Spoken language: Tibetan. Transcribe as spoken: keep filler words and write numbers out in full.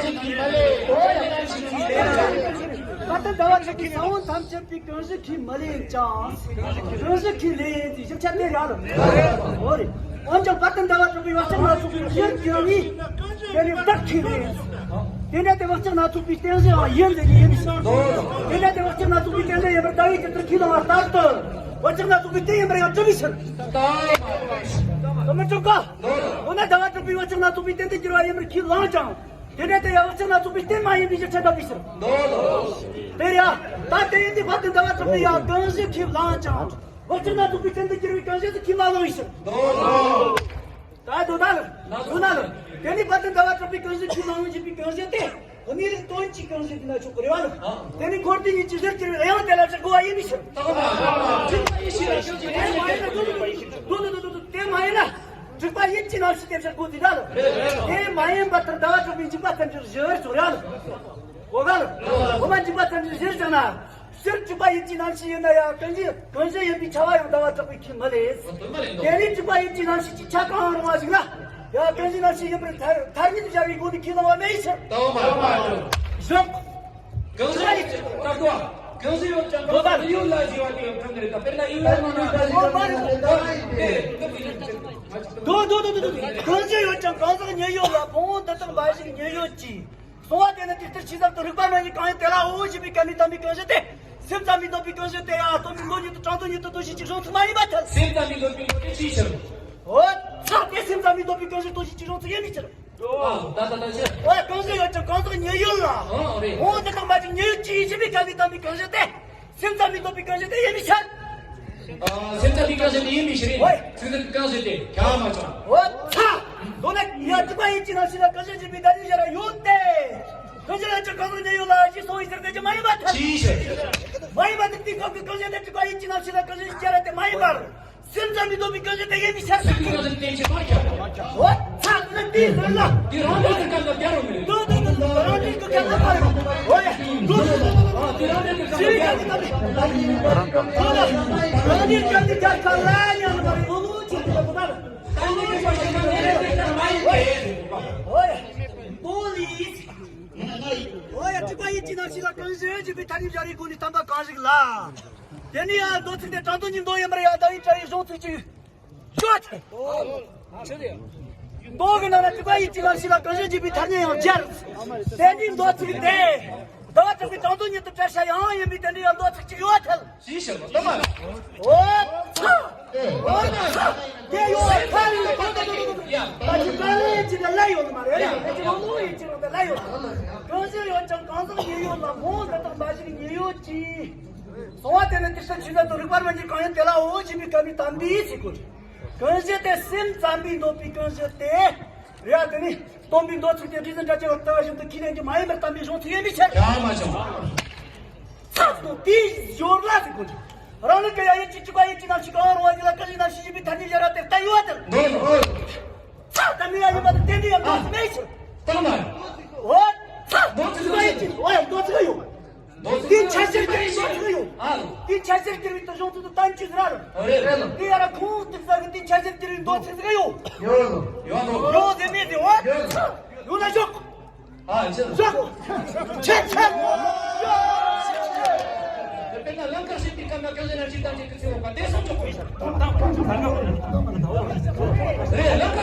དཔལ་ལྡན་ཟླ་བ་གྲགས་པའི་ས་བོན་ཐམས་ཅད་པའི་གང་ཞིག་གིས་མི་ལེན་ཅིང་། གང་ཞིག་གིས་ལེན་ཏེ་ཞིབ་ཆ་དེ་ར་ལ། འོ་རེད། འོན་ཀྱང་དཔལ་ལྡན་ཟླ་བ་གྲགས་པའི་བག་ཆགས་སྣ་ཚོགས་པའི་ཕྱིར་གྱུར་པའི་དེ་ནི་བདག་གིས་ལེན། དེ་འདྲ་དེ་བག་ཆགས་སྣ་ཚོགས་པའི་རྟེན་གཞི་ཡང་ཡིན་ཟེར་གྱི་ཡིན་མི་སྲིད། དེ་འདྲ་དེ་བག་ཆགས་སྣ་ཚོགས་པའི་རྟེན་འབྲེལ་ཡིན་པར་ཟླ་བའི་དཀྱིལ་དུ་ཁས་བླངས་པ་ལྟར་དུ། བག་ཆགས་སྣ་ཚོགས་པའི་རྟེན་ཡིན་པར་ཡང་གྲུབ་པའི་ཕྱིར། དེ་མི་གྲུབ་ག་འོ་ན་ཟླ་བ་གྲགས་པའི་བག་ཆགས་སྣ་ཚོགས་པའི་རྟེན་དུ་གྱུར་པ་ཡིན་པར་ཁས་བླངས་ཀྱང་། དེ་འདྲ་དེ་ཡང་བག་ཆགས་སྣ་ཚོགས་པའི་རྟེན་མ་ཡིན་པའི་ཕྱིར་ཆད་པའི་ཕྱིར། དེ་ཡང་ད་དེ་ཡིན་དུས་དཔལ་ལྡན་ཟླ་བ་གྲགས་པའི་ཡང་གང་ཞིག་ཁས་བླངས་ཀྱང་། བག་ཆགས་སྣ་ཚོགས་པའི་རྟེན་དུ་གྱུར་པའི་གང་ཞིག་ཏུ་ཁས་མ་བླངས་པའི་ཕྱིར། ད་དོ་ད་ལ། དོ་ན་ལ། དེ་ནི་དཔལ་ལྡན་ཟླ་བ་གྲགས་པའི་གང་ཞིག་ཁས་མ་བླངས་པའི་གང་ཞིག་སྟེ། གནས་ལུགས་དོན་གྱི་གང་ཞིག་ཡིན་ན་ཆོག་གི་རེད་བ་ལ། དེ་ནི་འཁོར་འདས་གཉིས་ཀྱི་གཞིར་གྱུར་པའི་དབྱེ་བ་དེ་ལ་བཞག་དགོས་པ་ཡིན་པའི་ཕྱིར། དེ་མ་ཡིན་ན་དོ་དོ་དོ་དོ་དོ་དེ་མ་ཡིན་ན། དྲུག་པ་ཡིད་ཀྱི་རྣམ་ཤེས་དེ་བཞག་དགོས་དེ་འདྲ་ལ། དེ་མ་ཡིན་པ་ལྟར་ཟླ་བ་གྲགས་པའི་འཇིགས་པ་ཐམས་ཅད་གཞིར་བཞག་ར་ལ། འོ་ག་ལ། འོ་མ་འཇིགས་པ་ཐམས་ཅད་གཞིར་བཞག་ན། སྤྱིར་དྲུག་པ་ཡིད་ཀྱི་རྣམ་ཤེས་ཡིན་ན་ཡང་གང་ཞིག་གང་ཞིག་ཡིན་པའི་ཁྱབ་པ་ཡང་ཟླ་བ་གྲགས་པས་ཁས་མི་ལེན། དེ་ནི་དྲུག་པ་ཡིད་ཀྱི་རྣམ་ཤེས་ཀྱི་ཆ་གང་རུང་བ་ཞིག་ལ། ཡང་གང་ཞིག་རྣམ་ཤེས་ཡིན་པར་ཐ་ཐ་སྙད་དུ་སྦྱར་བའི་སྒོ་ནས་ཁས་བླངས་པ་མེད་ཕྱིར། ཟེར། གང་ཟག་ཡིན་ཀྱང་གང་ཟག་གང་ཟག་ཡོད་ཀྱང་གང་ཟག་ཉེ་ཡོད་ལ་ཞེས་པ་དེ་ཡང་དྲང་གི་རེད་ད། དཔེར་ན་ཡུལ་ཡོད་མ་ན་ཞེས་པ་དེ་ཡང་དྲང་གི་རེད། དོ་དོ་དོ་དོ་དོ། གང་ཟག་ཡོད་ཀྱང་གང་ཟག་ཉེ་ཡོད་ལ། ཕུང་པོ་འདི་དག་འབའ་ཞིག་ཉེ་ཡོད་ཀྱི། གསུང་བ་དེ་ནི་དེ་ལྟར་ཕྱི་ཟླ་དང་རིག་པ་རྣམ་གཉིས་གང་ཡིན་དེ་ལའོ་ཞེས་པའི་གལ་མི་དམ་པའི་གང་ཟག་དེ། སེམས་ཙམ་པའི་འདོད་པའི་གང་ཟག་དེ་ཡང་སྟོང་པའི་མདོ་ཉིད་དང་གྲངས་མདོ་ཉིད་དུ་ལྟོས་ཤིག་ཅིག་གཞུང་ཚིག་མ་ཡིན་པར་ཐལ། སེམས་ཙམ་པའི་འདོད་པའི་མདོ་དེ་ཅིའི་ཕྱིར། འོ་ཚ་དེ་སེམས་ཙམ་པའི་འདོད་པའི་གང་ཟག་ལྟོས་ཤིག་ཅིག་གཞུང་ཚིག་ཡིན་མི་ཕྱིར། ཨ། ད་ད་ད་ཕྱིར། འོ་གང་ཟག་ཡོད་ཀྱང་གང་ཟག་ཉེ་ཡོད་ལ། ཨོ་རེད། འོ་འདི་དག་མ་ཅིག་ཉེ་ཡོད་ཀྱི་ཞེས་པའི་གལ་མི་དམ་པའི་གང་ཟག་དེ། སེམས་ཙམ་པའི་འདོད་པའི་གང་ཟག་དེ་ཡིན་མི་ཕྱིར། ཨ། སེམས་ཙམ་པའི་གང་ཟག་དེ་ཡིན་མི་ཕྱིར། ཨོ། སེམས་ཙམ་པའི་གང་ཟག་དེ་ཁྱབ་མ་བྱུང་། འོ་ཚ། མདོར་ན་ཡང་དྲུག་པ་ཡིད་ཀྱི་རྣམ་ཤེས་ལ་གང་ཟག་ཅེས་པའི་བརྡ་རིག་སྦྱར་བ་ཡོད་དེ། གང་ཟག་ལ་ཀྱང་གང་ཟག་ཉེ་ཡོད་ལ་ཞེས་གསུངས་པའི་ཕྱིར་དེ་ཀྱང་མ་ཡིན་པར་ཐལ། ཅིའི་ཕྱིར། མ་ཡིན་པ་དེ་དེའི་སྐབས་ཀྱི་གང་ཟག་དེ་དྲུག་པ་ཡིད་ཀྱི་རྣམ་ཤེས་ལ་གང་ཟག་ཅེས་སྦྱར་བ་དེ་མ་ཡིན་པར། སེམས་ཙམ་པའི་འདོད་པའི་གང་ཟག་དེ་ཡིན་མི་ཕྱིར། སེམས་ཀྱི་གང་ཟག་དེ་ཡིན་ཕྱིར་མ་ཁྱབ། འོ་ཚ་ན་དེའི་ཟེར་ན། དེ་རང་འདོད་ཀྱི་སྐབས་ལ་སྦྱར་རོ་མི་རེད། འདོད་འདོད་འདོད་འདོད་རང་འདོད་ཀྱི་སྐབས་ལ་སྦྱར་རོ། འོ་ཡ། འདོད་འདོད་འདོད། ཨ། དེ་རང་འདོད་ཀྱི་སྐབས་ལ་སྦྱར་རོ། རང་འདོད་སྐབས་ལ་སྦྱར་ཁ་ལ་ཉམས་པ་རེད། འོ་ལོ་ཅིག་དེ་ལ་འདོད་པ་རེད། འདོད་ལས། འོ་ཡ། དྲུག་པ་ཡིད་ཀྱི་རྣམ་ཤེས་ལ་གང་ཟག་ཅེས་པའི་ཐ་སྙད་སྦྱར་བའི་སྒོ་ནས་དམ་པ་གང་ཞིག་ལ། དེ་ནི་ཡང་མདོ་ཚིག་དེ་གྲངས་མདོ་ཉིད་མདོ་ཡིན་པར་ཡང་ཟླ་བའི་སྒྲ་ཡི་གཞུང་ཚིག་ཅིག་ཡོད་དེ། མདོ་གི་ནང་ན་དྲུག་པ་ཡིད་ཀྱི་རྣམ་ཤེས་ལ་གང་ཟག་ཅེས་པའི་ཐ་སྙད་ཡང་སྦྱར། དེ་ནི་མདོ་ཚིག་དེ། ཟླ་བ་གྲགས་པའི་གྲངས་མདོ་ཉིད་དུ་བཀྲལ་བྱ་ཡང་ཡིན་པས་དེ་འདྲའི་ཡང་མདོ་ཚིག་ཅིག་ཡོད་ཐལ། ཅིའི་ཕྱིར་ལ་ལྟ་མ། འོ་ཚ། འོ་ཚ། དེ་ཡོད་ཁ་ལ་ཡོད་ཁ་ལ་ཡོད། ད་ཅི་ཀ་ལེ་ཅི་ལ་ལ་ཡོད་མ་རེད། ད་ཅི་ལོ་ལོ་ཡིན་ཅི་ལ་ད་ལ་ཡོད། གང་ཟག་ཡོད་ཀྱང་གང་ཟག་ཉེ་ཡོད་ལ། ཕུང་པོ་འདི་དག་འབའ་ཞིག་ཉེ་ཡོད་ཀྱི། གསུང་བ་དེ་ནི་དེ་ལྟར་ཕྱི་ཟླ་དང་རིག་པ་རྣམ་གཉིས་གང་ཡིན་དེ་ལའོ་ཞེས་པའི་གལ་མི་དམ་པའི་ཚིག་གོ། གང་ཟག་དེ་སེམས་ཙམ་པའི་འདོད་པའི་གང་ཟག་དེ། རེད་ཡ། དེ་ནི་སྟོང་པའི་མདོ་ཚིག་དེ་སྤྲེལ་ཟླ་བྲལ་བར་ལྟ་བ་བཞིན་དུ་ཁས་ལེན་གྱི་མ་ཡིན་པར་བསྟན་པའི་གཞུང་ཚིག་ཡིན་པའི་ཕྱིར། ཡང་མ་བྱུང་། ཚ་སོང་དེའི་ཞོར་ལ་ཟེར་དགོས་ཀྱི། རང་ལུགས་ཀྱི་ཡང་ཡིད་ཀྱི་དྲུག་པ་ཡིད་ཀྱི་རྣམ་ཤེས་གང་རུང་བ་ཉིད་ལ་གང་ཞིག་རྣམ་ཤེས་ཞེས་པའི་ཐ་སྙད་སྦྱར་བ་དེ་ལྟ་ཡོད་དེ། འདོད་ལ། ཚ་ལྟ་མིན་ཡང་ཡིན་པ་དེ་བསྟན་པའི་ཡང་མདོ་ཚིག་མེད་ཕྱིར། བཏང་ན། འོ། ཚ་མདོ་ཚིག་དྲུག་པ་ཡིད་ཀྱི། འོ་ཡ། མདོ་ཚིག་ཡོད། དེའི་ཆ་ཤས་ཀྱི་མདོ་ཚིག་ཡོད། ཨ། དེའི་ཆ་ཤས་ཀྱི་མདོ་གཞུང་ཚིག་ཏུ་བསྟན་བཅོས་ཟེར་ར། རེད་རེད། དེ་ཡ་ར་ཁུངས་གཏུགས་ས་གི་དེའི་ཆ་ཤས་ཀྱི་མདོ་ཚིག་ཟེར་ཡོད། ཡོད་ཡོད་ཡོད་ཟེར་མེད་ཟེར་བ། ཡོད་ཡོད་ན་ཞོག་ཨ་ཅེ། ཞོག་ཆེ་ཆེ། དཔེར་ན་ལང་ཀར་ཞེས་པའི་སྐབས་ན་གང་ཟག་རྣམ་ཤེས་ཐམས་ཅད་ཀྱི་ཚེ་འོག་པ་དེ་སོང་ཆོག་གོ། རེད། ལང་ཀ་